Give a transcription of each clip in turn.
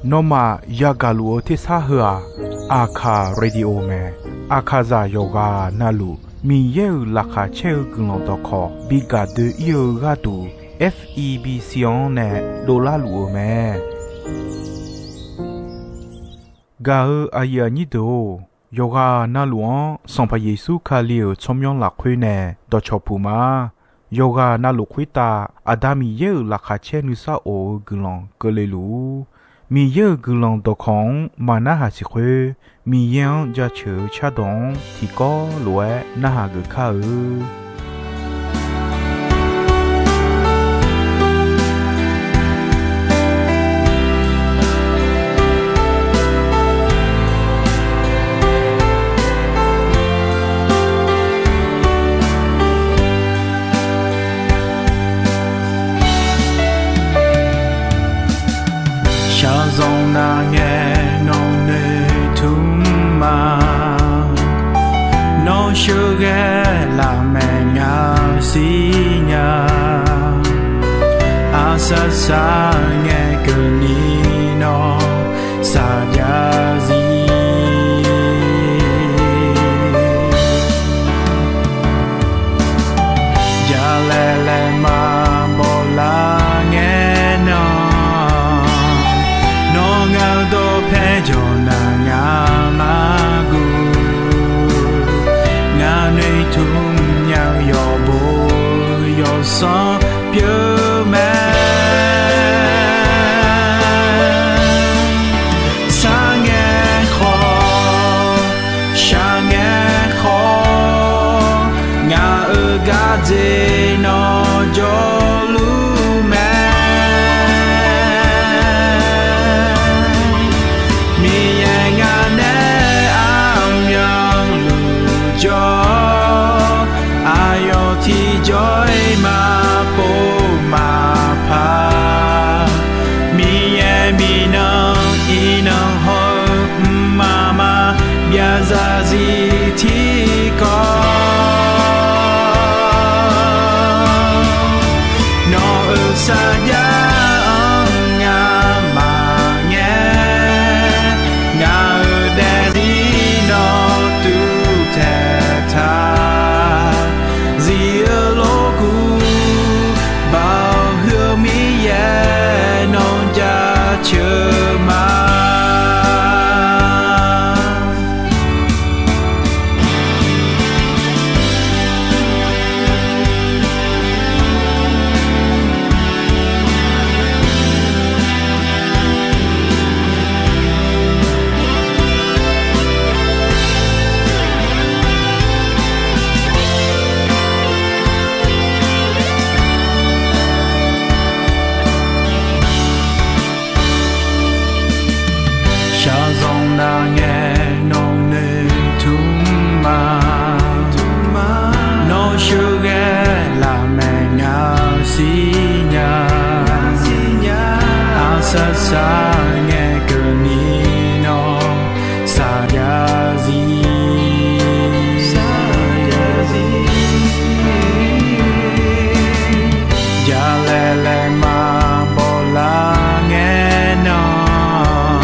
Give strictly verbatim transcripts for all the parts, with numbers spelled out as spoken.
Nawmaf yagaq luf-eu tersar heu-aq, Aqkaq Radio mae. Aqkaqzaq yawqghaq navluf Miqyaer-euq laqkhaq caer-eu guiqlanq dawqkawq bi gaq doe-ir-eu gharduq, F E B C-anr nae dovlar luf-eu mae. Gaq-eu aqyuif aqnyir deuq-or, yawqghaq navluf-anr Sanqpaq Yeqsur Kali-euq tsawrmyanr lafkhoer nae dawqcawq puq ma. Yawqghaq navluf khoertav Aqda Miqyaer-euq laqkhaq caer nuisar of-eu guiqlanq keuvle luf-ur. Miqyaer-euq guiqlanq dawqkawq-anr maq narhaq siq khoer, Miqyaer-anr jaceuq-eu cardawq-anr tiqkawv lof-aer narhaq geuf kar-eu. Shaqzanq nar ngae nawq noeqtmq ma. Nawr sheuqghae laf maeqnya siqnya. Aqsar sar ngae keuvni nawr saqjav zir. Jalaeq laeq maqbaw lar ngae nawr, nawr ngaq-eu dawqpae jawq nar ngaq maqguv. Ngaq noeqtmq nya-eu yawqbo yawsanr pyeuf mae. Sar ngae khawf, shaq ngae khawf, ngaq-euq gardzer nawr jawrluf mae. Miqyaer ngaq nae armyanluf jawr, aqyawf tiqjawr-iq maqpov maqpaq. Miqyaer miqnan iqnan haw-eu mqmaq maqbyav zarzir tiqkawv. Nawq-euq sarjax-anr ngamaf ngae, ngaq-euq daefzir nawr tuvtaeq taq. Zif-eu lorkuv baoq huiq-eu Miqyaer nawq jaceuq ma. Shaqzanq nar ngae nawq noeqtmq ma. Nawr sheuqghae laf maeqnya siqnya. Aqsar sar ngae keuvni nawr saqjav zir. Jalaeq laeq maqbaw lar ngae nawr,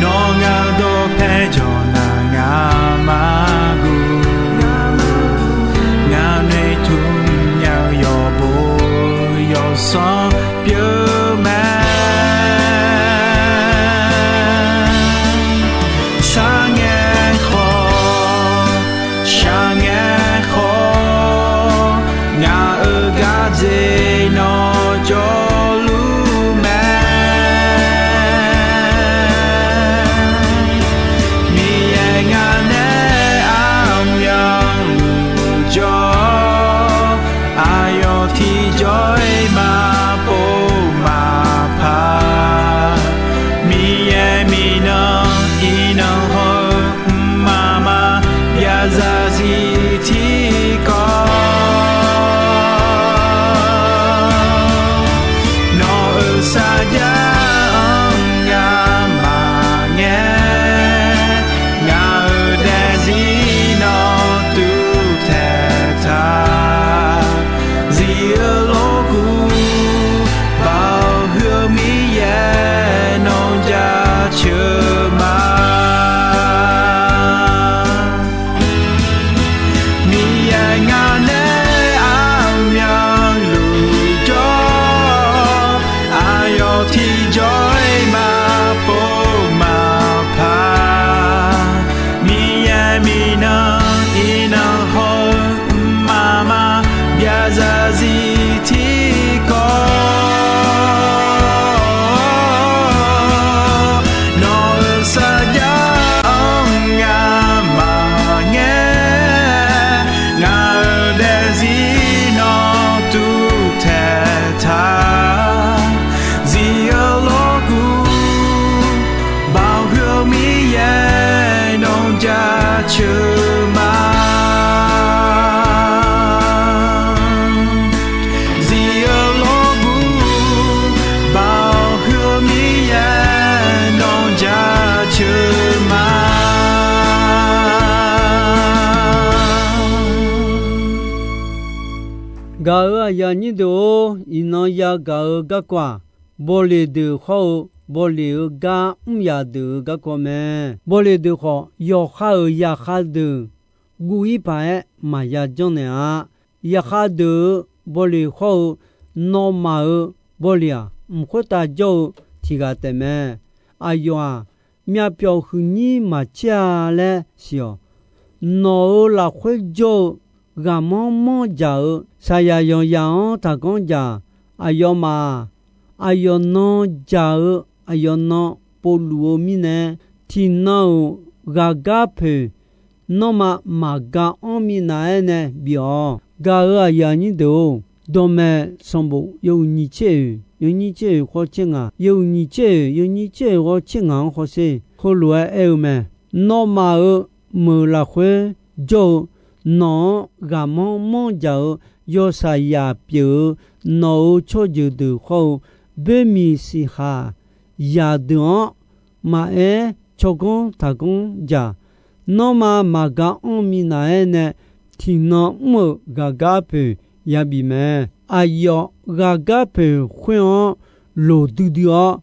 nawr ngaq-eu dawqpae jawq nar ngaq maqguv. Ngaq noeqtmq nya-eu yawqbo yawsanr pyeuf mae. Sar ngae khawf, shaq ngae khawf, ngaq-euq gardzer nawr jawrluf mae. Miqyaer ngaq nae armyanluf jawr, aqyawf tiqjawr-iq maqpov Aqyuif aqnyir deuq-or, iqnan yagaq-eu garkawv-aq, bawleq deuq hawr-eu bawleq-eu gar mr yaf deuq-eu garkawv mae. Bawleq deuq khawf, yawqha-euq zaqkhav deuq guv-ir paq-aer maqya janrnaeq-a. Zaqkhav deuq-eu bawleq hawr-eu nawmaf-euq bawleq-aq, mq khoertav jawr-eu tiq ghaq taef mae. Aqyawf-aq, myavpyawq huiqnyir maqcaer-a laer siq-awq. Nawq-euq lafkhoer jawr-eu ghaqmanr manr dzaq-eu saqyaq yanqzaq-anr taqganr dzaq. Aqyawfmaf-aq, aqyawf nan dzaq-eu aqyawf nan povluf-eu mirnae, tiqnan-euq ghaqgar poeq nanrma maqga anr minav-aer nae bif-awq. Gaq-euq aqyuif aqnyir deuq-or, dawqmaeq sanqbof yawhuiq nyiq tser oeq, yawnyir tser oeq khawf tser ngaq, yawhuiq nyiq tser oeq, yawnyir tser oeq khawf tser ngaq-anr hawsher. Heulof-aer aer-eu mae. Nawmaf-euq meuq lafkhoer jawr-eu nawq-anr ghaqmanr manr dzaq-eu yawsaqzaq pyeuf-eu nawq-euq tsawrjeuq deuq hawr-eu boermiq siqhaq zaqdeuq-anr maqaer tsawrganr taqganr dzaq. Nanrma maqga anr minav-aer nae tiqnan mr-euq ghaqgar poeq yabif mae. Aqyawf ghaqgar poeq khoer-anr loq duidui-awr,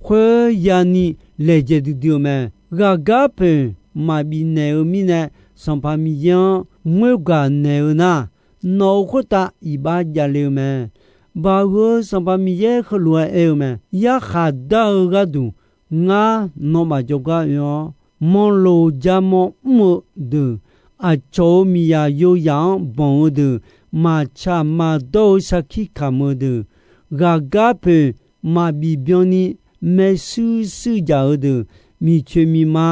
khoer yani laejae duidui-eu mae. Ghaqgar poeq maqbif naeq-eu mirnae, Sanqpaq Miqyaer-anr ngoergaq naeq-eu nar, nawq-euq khoertav iqbax javle-eu mae. Baqhu-eu Sanqpaq Miqyaer heulof-aer aer-eu mae. Yarkhaq dar-eu gharduq ngar nawmaf jawrgar oe-awr, manqloq jamaw mr-eu deuq, aqcawq-euq miqzaq yoyaq-anr banq-eu deuq, maqtsaq maqdawr-eu sarkir kamq-eu deuq, ghaqgar poeq maqbif byanni maershuir shuir dzaq-eu deuq, miqcoeq miqma,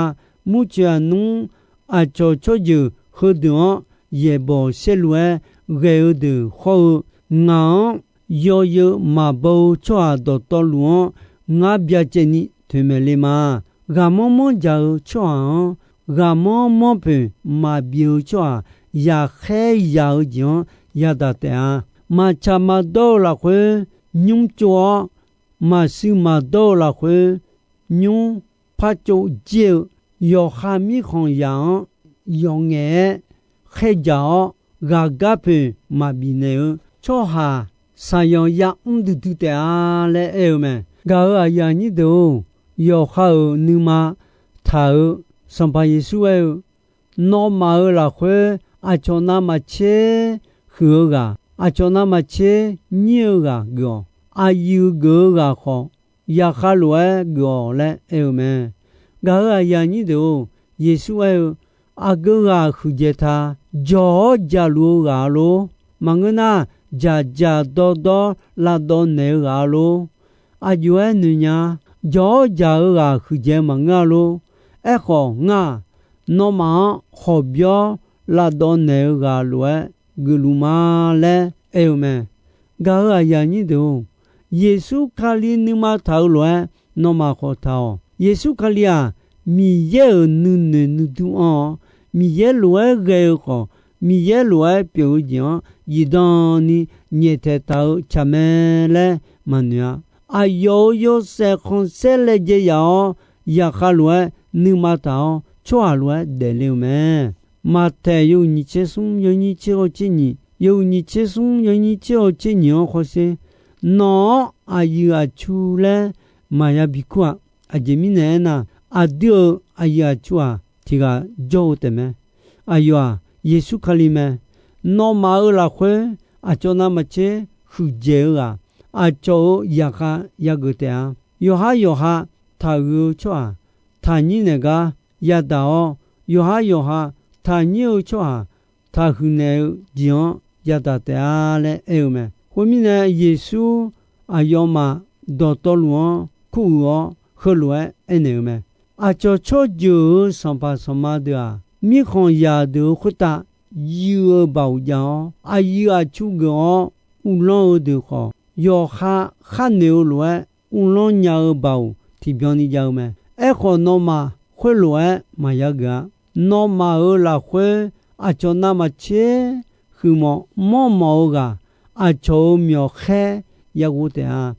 murcoeq aqnmr, aqcawq tsawrjeuq heudeuq-anr yaeqbawq saerlu-aer ghae-eu deuq hawr-eu, ngaq-anr yawzeu maqbaw-eu tsawrhaq dawqtawvluf-anr ngar byacaevni toeqmaeq le ma. Ghaqmanr manr dzaq-eu tsawrhaq-anr, ghaqmanr manr poeq maqbif-eu tsawrhaq yaqkhaer yaq-eu jeq-anr yadaq taef-a. Maqtsaq maqdawr-eu lafkhoer nymr tsov-awr, maqshuir maqdawr-eu lafkhoer nymr par tsov jir-eu, yawqha mirkhanqzaq-anr yawf ngaef-aer khaerdzaq-awr, ghaqgar poeq maqbif naeq-eu tsawrhaq saqyanq yamr duidui taef-a laer aer-eu mae. Gaq-euq aqyuif aqnyir deuq-or, yawqha-euq nuima taq-eu Sanqpaq Yeqsur aer-eu, nawmaf-euq lafkhoer aqcawq navmaqtser huiq-eu ghaq, aqcawq navmaqtser nyir-eu ghaq geuf-awq. Aqyuif geuf-eu ghaq khawf, yaqkhav lof-aer geuf-awq laer aer-eu mae. Gaq-euq aqyuif aqnyir deuq-or, Yeqsur aer-eu, aqgeu ghaq huiqdzaeq ta. Jawq-awr dzaqluf-eu ghaq-a lor. Maqngeur nar, dzaqdzaq dawrdawr lavdawv naeq-eu ghaq-a lor. Aqjox-aer noeqnya. Jawq-awr dzaq-eu ghaq huiqdzaeq maqngeur-a lor. Aerkhawf, ngar-aq, nawmaf-anr khawqbyawr lavdawv naeq-eu ghaq lof-aer geufluf ma laer aer-eu mae. Gaq-euq aqyuif aqnyir deuq-or, Yeqsur Kali nuima taq-eu lof-aer nawmaf khawf taq-awq. Yeqsur Kali-aq, Miqyaer-euq nuinoeq nuidur anr-awr, Miqyaer lof-aer ghae-eu khawf, Miqyaer lof-aer pyeuf-eu jeq-anr zifdan ni nyaeftaeq taq-eu tsaq mae laer maqnoeq-a. Aqyawf-euq yawshaef khanqsaer laejae yaf-awr, yaqkhav lof-aer nuima taq-awr, tsawrhaq lof-aer daefle-eu mae. Maqtaeq yawhuiq nyiq tser smr yawnyir tser hawr tser nyiq, yawhuiq nyiq tser smr yawnyir tser hawr tser nyiq-anr hawsher. Nawq-anr aqyuif aqtsu laer maqya bikur-a. Aqjeq mirnae aernar, aqdui-euq aqyuif aqtsu-aq, tiq ghaq jawr-eu taef mae. Aqyawf-aq, Yeqsur Kali mae. Nawmaf-euq lafkhoer aqcawq navmaqtser huiqdzaeq-eu ghaq, aqcawq-euq zaqkhav yageuf taef-a. Yawqhar yawqha taqhuiq-eu tsawrhaq taqnyir naeq gar yadaq-awr, yawqhar yawqha taqnyir-eu tsawrhaq taqhuiq naeq-eu jeq-anr yadaq taef-a laer aer-eu mae. Khoermirnae, Yeqsur aqyawfmaf dawqtawvluf-anr kuruiq-awr, heulof-aer aernaeq-eu mae. Aqcawq tsawrjeuq-euq sanqpaq sanqma deuq-aq, mirkhanqzaq deuq-euq khoertav yuiv-eu baoq jav-awr, aqyuif aqtsu geuf-awr uvlanr-eu deuq khawf, yawqha khar noeq-eu lof-aer uvlanr nya-eu baoq tiqbyan ni jav-eu mae. Aerkhawf, nawmaf khoerlof-aer maqya geuf-a. Nawmaf-euq lafkhoer aqcawq navmaqtser huiqmawf manrmawf-eu ghaq, aqcawq-euq myawqkhaer yaghov taef-a.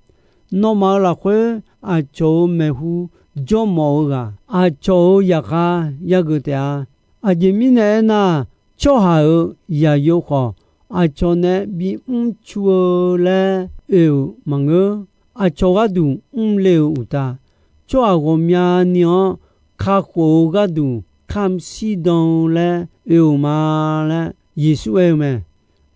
Nawmaf-euq lafkhoer aqcawq-euq maeqhu jawrmawf-eu ghaq, aqcawq-euq zaqkhav yageuf taef-a. Aqjeq mirnae aernar, tsawrhaq-euq zaqyo khawf, aqcawq nae bimr cu-eu laer oe-euq maqngeur. Aqcawq gharduq mrle-euq uqtaf, tsawrhaq ghawqmyani-anr kakhof-eu gharduq kamq shirdan-eu laer oe-euq ma laer Yeqsur aer-eu mae.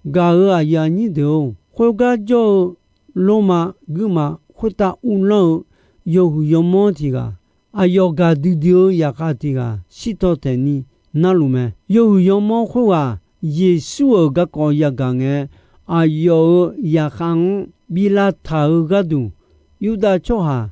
Gaq-euq aqyuif aqnyir deuq-or, khoergar jawr-eu Lormav guirmaf khoertav uvlanr-eu yawhuiq yawmanr tiq ghaq, aqyawf gaqdui dui-eu zaqkhav tiq ghaq shirtaw taeqni narluf mae. Yawhuiq yawmanr khoerghaq Yeqsur-euq garkawv yagaq ngae, aqyawf-euq zaqkhav-anr bi lavtaq-eu gharduq, Yurdav tsawrhaq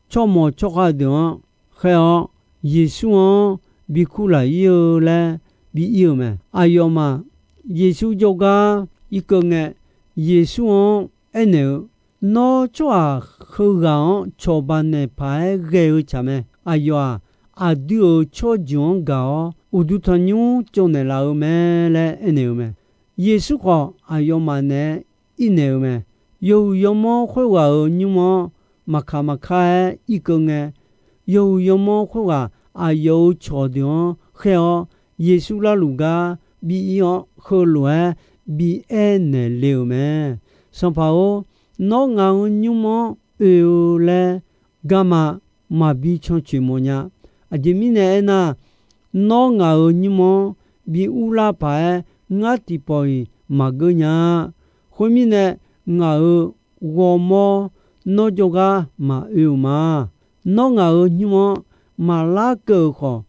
tsawrmawq tsawrkhav deuq-anr khaer-awr, Yeqsur-anr bi kurlaq ir-eu laer bi ir-eu mae. Aqyawfmaf Yeqsur jawrgar irkeuv ngae, Yeqsur-anr aernaeq-eu, Nawr tsawrhaq heughaq-anr cawba naeq paq-aer ghae-eu tsaq mae. Aqyawf-aq, aqdui-euq tsawrjeuq-anr gaq-awr, uqduq tanqnymr cawv naeqlaf-eu mae laer aernaeq-eu mae. Yeqsur khawf, aqyawfmaf naeq-aer irnaeq-eu mae. Yawhuiq yawmanr khoerghaq-euq nymr-anr maqkaq maqkar-aer irkeuv ngae, yawhuiq yawmanr khoerghaq aqyawf-euq cawqdeuq-anr khaer-awr, Yeqsur larluf gar bi ir-awr, heulof-aer bi aer naeq le-euq mae. Sanqpaq-or, nawr ngaq-euq nymr-anr oe-eu laer garma maqbi cancoeq mawfnya. Aqjeq mirnae aernar, nawr ngaq-euq nymr-anr bi urlar paq-aer ngar tiqpawf-iq maqgeur nya-a. Khoermirnae, ngaq-euq ghawrmawr nawr jawrgar maqoe-euq ma. Nawr ngaq-euq nymr-anr maqlar keuv-euq khawf,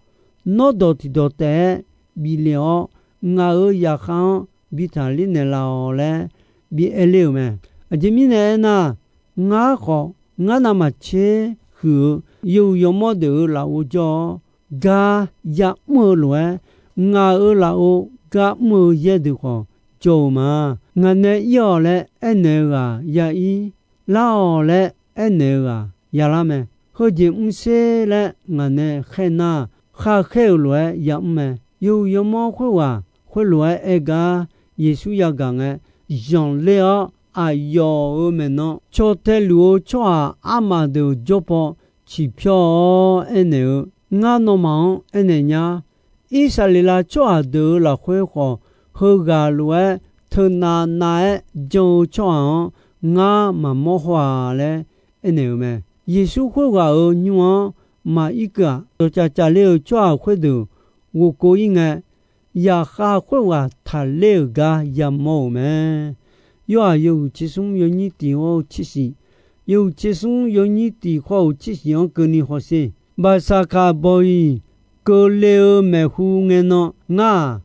nawr dawq tiqdawq taef-aer bif le-awr, ngaq-euq zaqkhav-anr bi taqler naeqlaf-awq laer bi aer ler-euq mae. Aqjeq mirnae aernar, ngar khawf, ngar navmaqtser huiq-eu yawhuiq yawmawr deuq-euq lafov jawr-awr, gar ya'mr-eu lof-aer, ngaq-euq lafov gar mr-eu yaer deuq khawf jawr-eu ma. Ngaq nae ir-awq laer aernaeq-eu ghaq ya ir, lar-awq laer aernaeq-eu ghaq ya lar mae. Heujeq mr sher laer ngaq nae khaernar, khar khaer-euq lof-aer ya'mr mae. Yawhuiq yawmawr khoerghaq khoerlof-aer aer gar Yeqsur yagaq ngae, zanqler-awr aqyawf-euq maeqnan caw tae luf-eu tsawrhaq armaf deuq jawr paw ciqpyawr-awr aernaeq-eu, Ngar nawmaf-anr aernaeq nya. Irsaqleqlav tsawrhaq deuq-euq lafkhoer khawf, heughaq lof-aer teunav nav-aer jan-eu tsawrhaq-anr ngar maqmawr haw-a laer aernaeq-eu mae. Yeqsur khoerghaq-euq nymr-anr maqir keuv-aq, dawqcaf cafler-eu tsawrhaq khoerdeuq ghofkov ir ngae, zaqkhav khoerghaq taqler-euq gar yamawr-euq mae. Yorhaq yawhuiq tser smr yawnyir tiq hawr-eu tser shif, yawhuiq tser smr yawnyir tiq hawr-euq tser shif-anr keuvni hawsher. Baqsaqkaq bawq-iq keuvle-eu maeqhu ngae nan ngar-aq,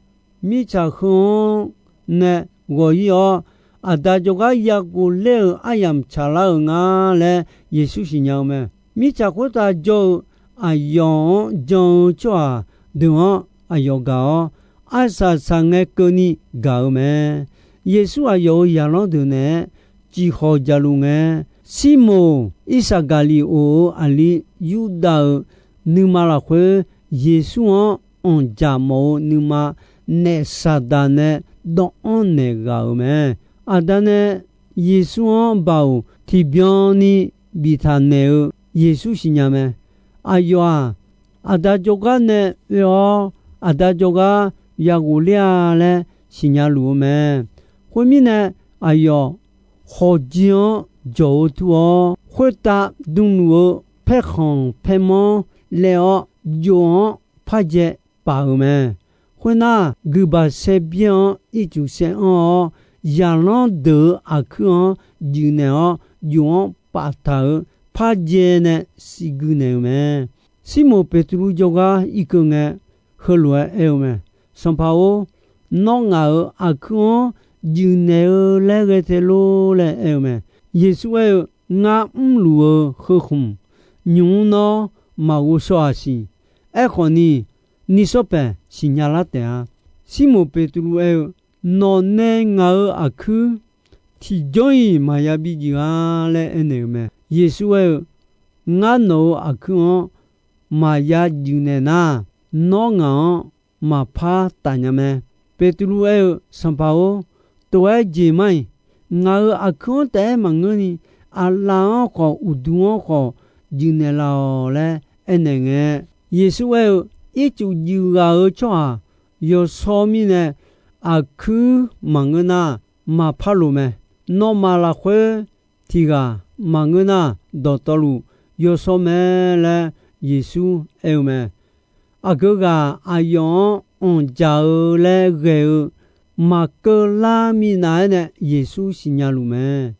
mirtsaq heu-anr nae ghawq ir-awr, Aqda jawrgar ya ghofler-euq aryamq tsaqlar-euq nga laer Yeqsur siqnya-eu mae. Mirtsaq khoertav jawr-eu aqyawf-anr jan-eu tsawrhaq deuq-anr aqyawf gaq-awr, arsaq saqngae keuvni gaq-eu mae. Yeqsur aqyawf-euq zaqlanr deuq naeq-aer ciqhawq jaqluf ngae, Sirmoq Irsaqgaqliq of-eu aqli Yurdav-euq nuima lafkhoer, Yeqsur-anr anqjaq mawf-eu nuima naef Saqdaq nae dawvanr naeq ghaq-euq mae. Aqda nae Yeqsur-anr baoq tiqbyan ni biftaq naeq-eu Yeqsur siqnya mae. Aqyawf-aq, Aqda jawrgar nae oe-awr, Aqda jawrgar ya ghofler-a laer siqnya luf-eu mae. Khoermirnae, aqyawf khawqjir-anr jawq-eu tur-awr, khoertav dmluf-eu paerkhanq paermanr laev-awr, jof-anr par jae paf-euq mae. Khoernar, guiqbaq saerbyaer-anr ircuf saeranr-awr, zaqlanr deuq-euq aqkuir-anr juifnaeq-awr, jof-anr paftaq-euq par jae nae siqgui naeq-euq mae. Sirmoq Beqtuvluv jawrgar irkeuv ngae, heulof-aer aer-eu mae. Sanqpaq-or, nawr ngaq-euq aqkuir-anr juifnaeq-eu laer ghae te lor laer aer-eu mae. Yeqsur aer-eu, Ngar mrluf-eu heu khmq, nymq-mr nawr maqghov shaw-aq siq. Aerkhawf ni, nishawr paeq siqnya lar taef-a. Sirmoq Beqtuvluv aer-eu, Nawq nae ngaq-euq aqkuir tiqjawr-iq maqya bi juif-a laer aernaeq-eu mae. Yeqsur aer-eu, Ngar nawq-euq aqkuir-anr maqya juifnaeq nar, nawr ngaq-anr maqpar taf nya mae. Beqtuvluv aer-eu, Sanqpaq-or, tof-aer jeq mar-iq, ngaq-euq aqkuir-anr taef-aer maqngeurni, aqlaf-anr khawf, uqduq-anr khawf juifnaeq laf-awq laer aernaeq ngae, Yeqsur aer-eu, Ircuf juif ghaq-euq tsawrhaq yawshawr mirnae aqkuir maqngeur nar, maqpar loq mae. Nawmaf lafkhoer tiq ghaq maqngeur nar, dawqtawvluf yawshawr mae laer Yeqsur aer-eu mae. Aqgeu ghaq aqyawf-anr anqdzaq-eu laer ghae-eu maqkeuv lar minav-aer nae Yeqsur siqnya luf mae.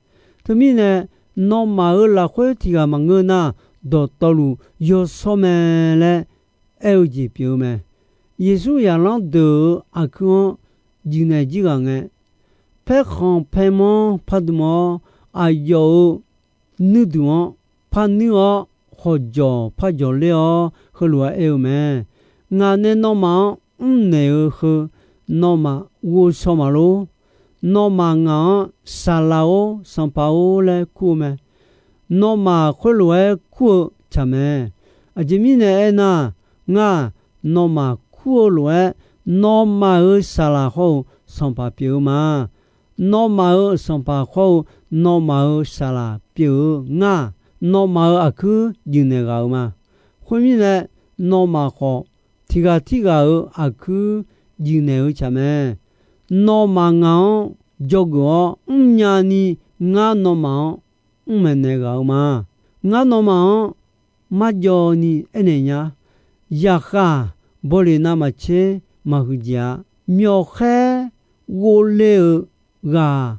Teumirnae, nawmaf-euq lafkhoer tiq ghaq maqngeur nar, dawqtawvluf yawshawr mae laer aer-eu jeq pyeuf-eu mae. Yeqsur zaqlanr deuq-euq aqkuir-anr juifnaeq jir ghaq ngae, paerkhanq paermanr pardm-awr, aqyawf-euq nuirduq-anr parnuir-awr, khawqjawq parjawq ler-awr, heulof-aer aer-eu mae. Ngaq nae nawmaf-anr mrnaeq-eu heu, nawmaf ghovshaw maqlor. Nawmaf ngaq-anr Saqlaq-or, Sanqpaq-or laer kur-eu mae. Nawmaf khoerlof-aer kur-eu tsaq mae. Aqjeq mirnae aernar, ngar nawmaf kur-eu lof-aer, nawmaf-euq Saqlaq hawr-eu Sanqpaq pyeuf-eu ma. Nawmaf-euq Sanqpaq hawr-eu nawmaf-euq Saqlaq pyeuf-eu ngar, nawmaf-euq aqkuir juifnaeq ghaq-eu ma. Khoermirnae, nawmaf khawf tiq ghaq tirghaq-euq aqkuir juifnaeq-eu tsaq mae. Nawmaf ngaq-anr dzawgeuf-awr mrnya ni, ngar nawmaf-anr mr maeqnaeq ghaq-eu ma. Ngar nawmaf-anr marjawv ni aernaeq nya. Zaqkhav bawleq navmaqtser maqhuiq jeq-a. Myawqkhaer ghovle-euq ghaq,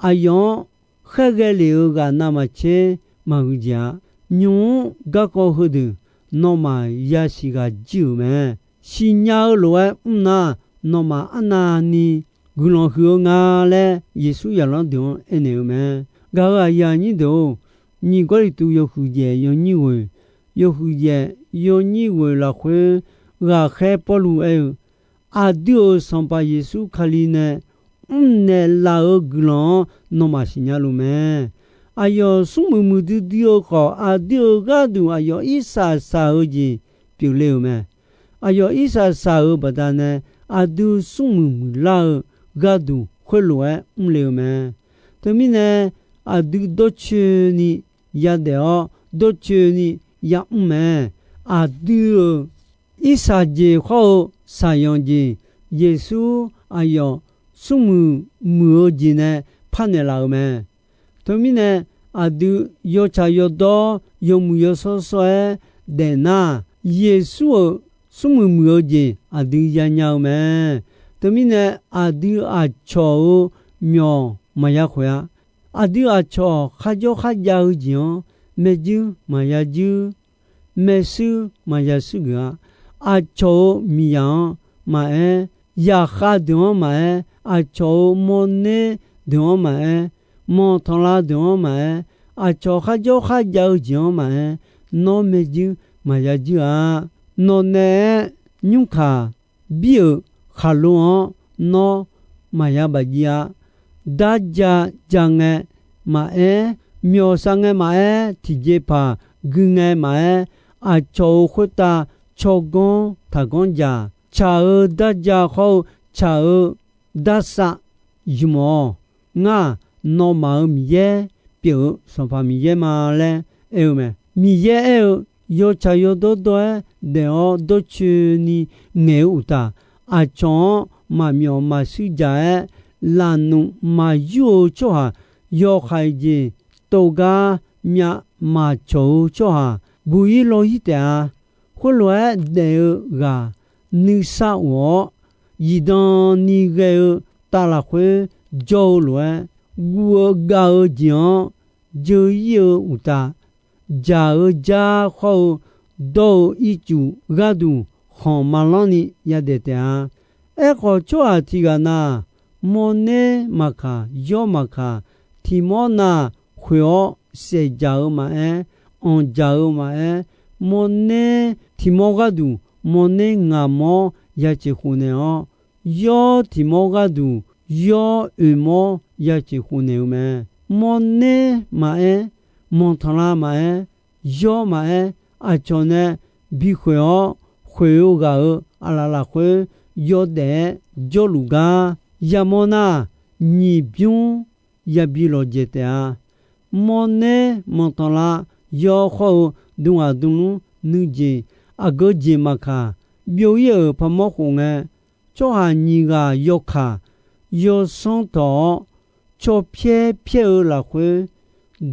aqyawf-anr khaerghae lef-euq ghaq navmaqtser maqhuiq jeq-a. Nymq-mr garkawv heudeuq nawmaf yasiq ghaq jir-euq mae. Siqnya-eu lof-aer mr nar, nawmaf arnavni guiqlanq huiq-eu nga laer, Yeqsur zaqlanr deuq-anr aernaeq-eu mae. Gaq-euq aqyuif aqnyir deuq-or, nyiq Gawrliqtu yawhuiq jaef yawnyir ghoeq, yawhuiq jaef yawnyir ghoeq lafkhoer, ghaqkhaer Pawrluv aer-eu, aqdui-euq Sanqpaq Yeqsur Kali nae mrnaeq laf-euq guiqlanq-anr nawmaf siqnya luf mae. Aqyawf smrmuiq muiqdui dui-eu khawf, aqdui-euq gharduq aqyawf irsaq saq-eu jeq pyeufle-euq mae. Aqyawf irsaq saq-euq baqdanae, aqdui smrmuiq muiqlar-eu gharduq khoerlof-aer mrle-eu mae. Teumirnae, aqdui dawrcoeni yadaef-awr, dawrcoeni yamr mae. Aqdui-euq irsaq jeq hawr-eu saqyanq jeq, Yeqsur aqyawf smrmuiq muiq-eu jeq nae parnaeq laf-euq mae. Teumirnae, aqdui yawtsaq yawdawr yawmuiq yawshawr shawr-aer daefnar, Yeqsur-euq smrmuiq muiq-eu jeq aqdui yanya-eu mae. Teumirnae, aqdui aqcawq-euq myawq maqya khoeq-a. Aqdui aqcawq kharjawr kharjav-eu jeq-anr maerjuir maqya juir, maershuir maqya shuir geuf-a. Aqcawq-euq miqzaq-anr maqaer, zaqkhav deuq-anr maqaer, aqcawq-euq mawrner deuq-anr maqaer, manqtanqlav deuq-anr maqaer, aqcawq kharjawr kharjav-eu jeq-anr maqaer, nawr maerjuir maqya juir-a. Nawqnaeq-aer nymrkaq bir-euq khaqlo-anr nawr maqya bafjiv-a. Darja ja ngae maqaer, myawqsav ngae maqaer, tiqjeqpaq gui ngae maqaer, aqcawq-euq khoertav tsawrganr taqganr jaq. Tsaq-eu darja hawr-eu tsaq-eu darsav ymq-awq. Ngar-aq, nawmaf-euq Miqyaer pyeuf-eu Sanqpaq Miqyaer ma laer aer-eu mae. Miqyaer aer-eu, yawtsaq yawdawr dawr-aer daef-awr dawrcoeni ngaeq-eu uqtaf, aqcawq-anr maqmyawf maqshuir dzaq-aer, lafnuq maqyur-eu tsawrhaq yawhaiq jeq tov gar myav maqcawq-eu tsawrhaq buq-ir law-ir taef-a. Khoerlof-aer daef-eu ghaq nuisar of-awr, zifdan ni ghae-eu tav lafkhoer jawr-eu lof-aer, guv-eu gav-eu jeq-anr jeu-ir-eu uqtaf, dzaq-eu jar khawr-eu dawr-eu ircuf gharduq khanq malanrni yadaef taef-a. Aerkhawf, tsawrhaq tiq ghaq na, mawrner maqkaq, yawr maqkaq, tiq mawr na khoeq-awr saef dzaq-eu maqaer, anq dzaq-eu maqaer, mawrner tiq mawr gharduq mawrner ngaq mawr ya ceq khof naeq-awr, yawr tiq mawr gharduq yawr oeq mawr ya ceq khof naeq-eu mae. Mawrner maqaer, manqtanqlav maqaer, yawr maqaer, aqcawq nae bikhoeq-awr, khoeq-eu ghaq-euq aqlaf lafkhoer yawdaef-aer jawrluf gar yamawr nar, nyiq bymr yabi lawqdzaeq taef-a. Mawrner manqtanqlav yawr khawr-eu dmghaq dmlmr nuijeq aqgeu jeq maqkaq, byov-ir-euq paqmawr khof ngae, tsawrhaq nyiq ghaq yawkaq yawsanr tawq-awr, caw pyaer pyaer-eu lafkhoer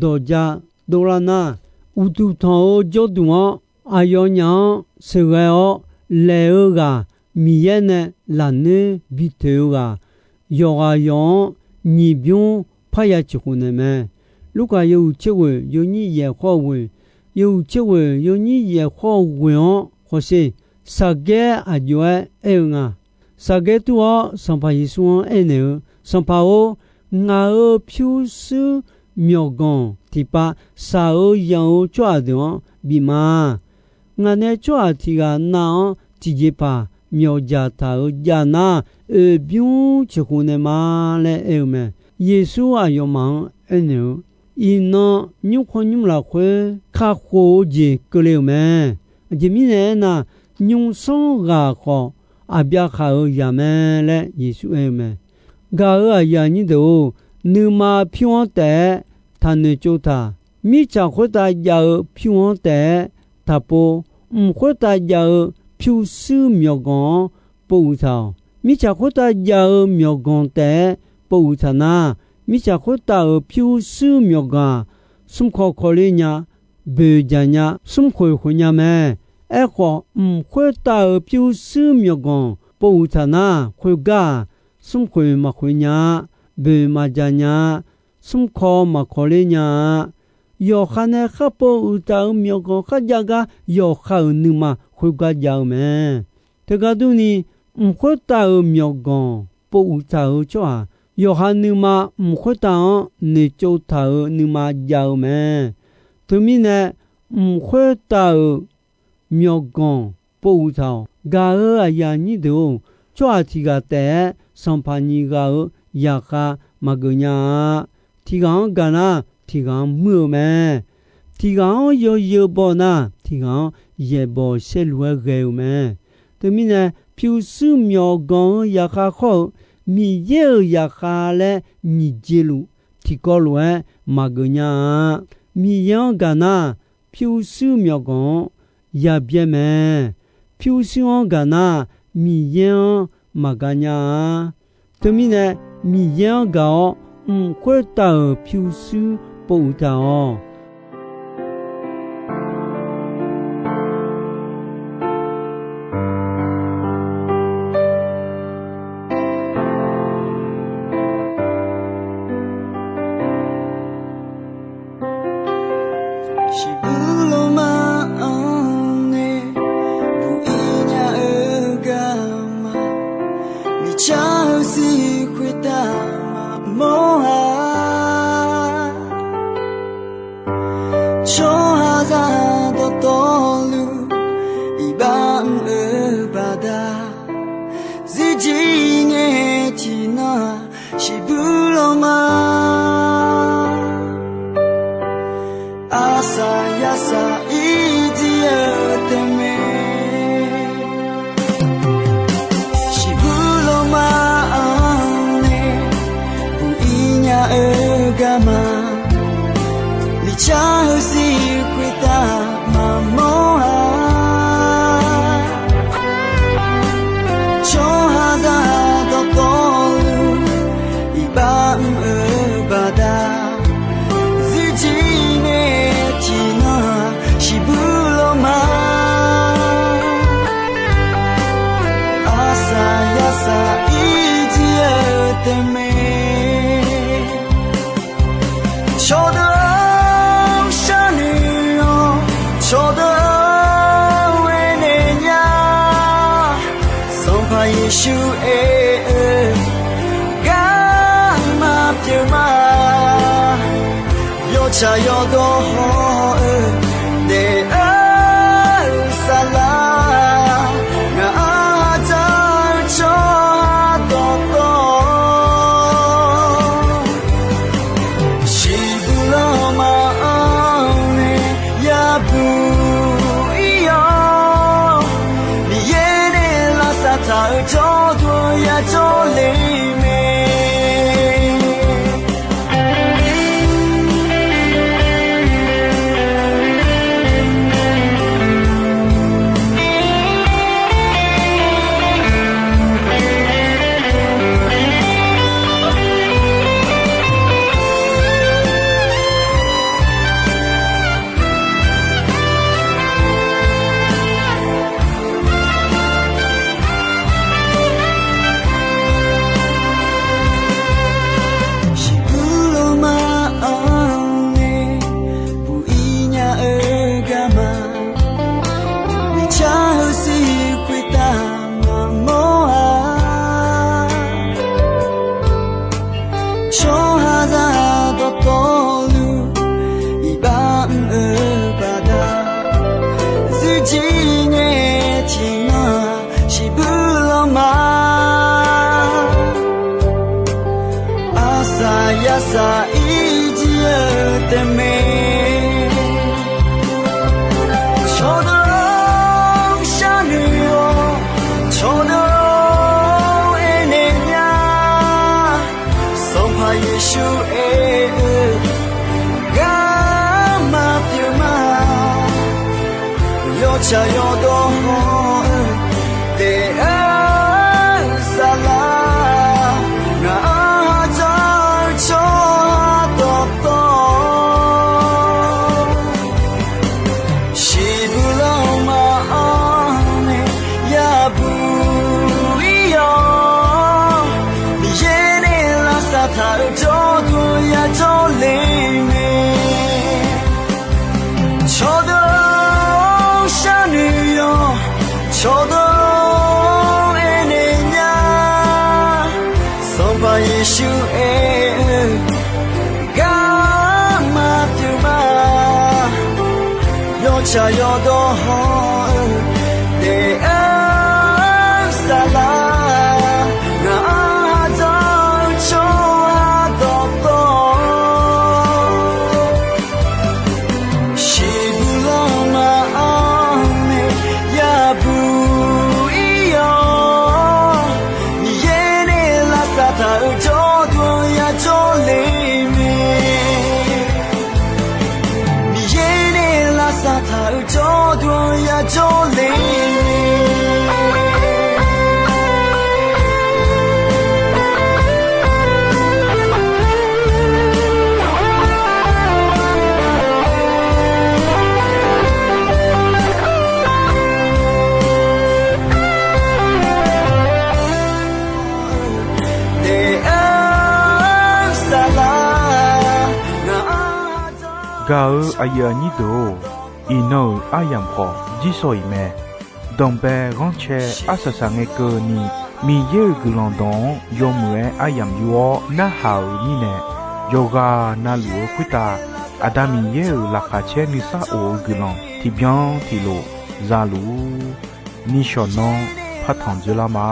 dawq ja dovlar nar, uqduq tanq-eu jawrduq-anr aqyawfnyaf-anr sheuqghae-awr laeq-eu ghaq, Miqyaer nae lafnoer bi toeq-eu ghaq, yawqghaq yawq-anr nyiq bymr parya ciqkhof naeq mae. Lurkaf yawhuiq tser ghoeq yawnyir yaeq khawr-eu ghoeq, yawhuiq tser ghoeq yawnyir yaeq khawr-eu ghoeq-anr hawsher. Saqgaer aqjox-aer aer-eu nga. Saqgaer tur-awr Sanqpaq Yeqsur-anr aernaeq-eu, Sanqpaq-or, ngaq-euq pyurshuir myawqganq tiqpav shaq-eu yanq-eu tsawrhaq deuq-anr bif ma. Ngaq nae tsawrhaq tiq ghaq nav-anr tiqjeqpaq myawqjaq taq-euq jav nar, oeq bymr ciqkhof naeq ma laer aer-eu mae. Yeqsur aqyawfmaf-anr aernaeq-eu, Iqnan nymrkhanr nymr lafkhoer kakhof-eu jeq keuvle-euq mae. Aqjeq mirnae aernar, nymrsanr ghaq khawf aqbyaqhaq-euq zaq mae laer Yeqsur aer-eu mae. Gaq-euq aqyuif aqnyir deuq-or, nuima pyur-anr taef-aer taqnoeq tsov taq. Mirtsaq khoertav jav-eu pyur-anr taef-aer taqpov. Mq khoertav jav-eu pyurshuir myawqganq-anr povuiq taq-awq. Mirtsaq khoertav jav-eu myawqganq taef-aer povuiq taq nar, mirtsaq khoertav-euq pyurshuir myawqganq-aq, smrkawq kawqler nya, boeq jaq nya, smrkhoeq khoeq nya mae. Aerkhawf, mq khoertav-euq pyurshuir myawqganq povuiq taq nar, khoergar-aq, smrkhoeq maqkhoeq nya-a, boeq maqjaq nya-a, smrkawq maqkawqler nya-a. Yawqha nae kharpov uiqtaf-euq myawqganq kharjav gar yawqha-euq nuima khoergar jav-eu mae. Teugar durni, mq khoertav-euq myawqganq pov uiqtaf-eu tsawrhaq, yawqha nuima mq khoertav-anr noeqtsov taq-euq nuima jav-eu mae. Teumirnae, mq khoertav-euq myawqganq pov uiqtaq-awq. Gaq-euq aqyuif aqnyir deuq-or, tsawrhaq tiq ghaq taef-aer sanqpaq nyiq ghaq-euq zaqkhav maqgeuf nya-a. Tiq ghaq-anr gaq nar, tiq ghaq-anr muir-eu mae. Tiq ghaq-anr yawzeu baw nar, tiq ghaq-anr yaeqbawq saerlu-aer ghae-eu mae. Teumirnae, pyurshuir myawqganq-eu zaqkhav khawr-eu Miqyaer-euq zaqkhav laer nyiq jeq luf tiqkawv lof-aer maqgeuf nya-a. Miqyaer-anr gaq nar, pyurshuir myawqganq-anr yabyaer mae. Pyurshuir-anr gaq nar, Miqyaer-anr maqgaq nya-a. Teumirnae, Miqyaer-anr gaq-awr mq khoertav-euq pyurshuir pov uiqtaq-awq. Shiqbuq lawma-anr nae buq-ir nya-eu garma, miqcar-eu zir khoertav maqmawr-a. Tsawrhaqzaq dawqtawvluf iqbax mr-eu baqda, zirjir ngae tiqnan shiqbuq lawma. Arsaq yarsaq irdir-eu tae mae. Shiqbuq lawma-anr nae buq-ir nya-eu garma, miqcar-eu zir khoertav maqmawr-a. Tsawrhaqzaq dawqtawvluf iqbax mr-eu baqda, zirjir ngae tiqnan shiqbuq lawma. Arsaq yarsaq irdir-eu tae mae. Cawqdeuq-anr sharnoeq-awr, cawqdeuq-anr aernaeq nya. Sanqpaq Yeqsur aer-eu, garma pyeuf ma. Yawtsaq yawdawr haw-eu daef-eu saflar, ngaq-anr dzaq-eu tsawrhaq dawqtawv, shiqbuq lawma-anr nae yabuq-ir-awr, Miqyaer nae lavsav taq-eu jawrduq-anr yajawr le mae. Jir ngae tiqnan-aq, siqbuir lanma, aqsaq yasaq ir jir-eu taef mae. Cawqdeuq-or, sharnoeq-awq. Cawqdeuq-or, aernaeq nya. Sanqpaq Yeqsur aer-eu, garma pyeuf ma. Yawtsaq yawdawr haw-eu, daef-eu saflar, ngaq-anr ha dzawr-eu tsawrhaq dawqtawv, siqbuir lanma-anr nae yabuq ir-awr, Miqyaer nae lavsav taq-euq jawrduq yajawr le mae. Cawqdeuq-or, sharnoeq-awq. Cawqdeuq-or, aernaeq nya. Sanqpaq Yeqsur aer-eu, garma pyeuf ma. Yawtsaq yawdawr haw-eu, daef-eu saflar, ngaq-anr ha dzawr-eu tsawrhaq dawqtawv, siqbuir lanma-anr nae yabuq ir-awr, Miqyaer nae lavsav taq-euq jawrduq yajawr le mae. Miqyaer nae lavsav taq-euq jawrduq yajawr le mae. Gaq-eu aqyuif aqnyir deuq-or, iqnan-euq aryamq khawf jirsawq iq mae. Danqbae ghanrcae arsaq saq ngae keuvni, Miqyaer-euq guiqlanq dawq-anr yawmuiq-aer aryamq yur-awr narhaq-euq mirnae, yawqghaq navluf-eu khoertav Aqda Miqyaer-euq laqkhaq caer nuisar of-eu guiqlanq tiqbyan tiqlof za luf-ur. Nishawq nanr partanq dzoerlar ma.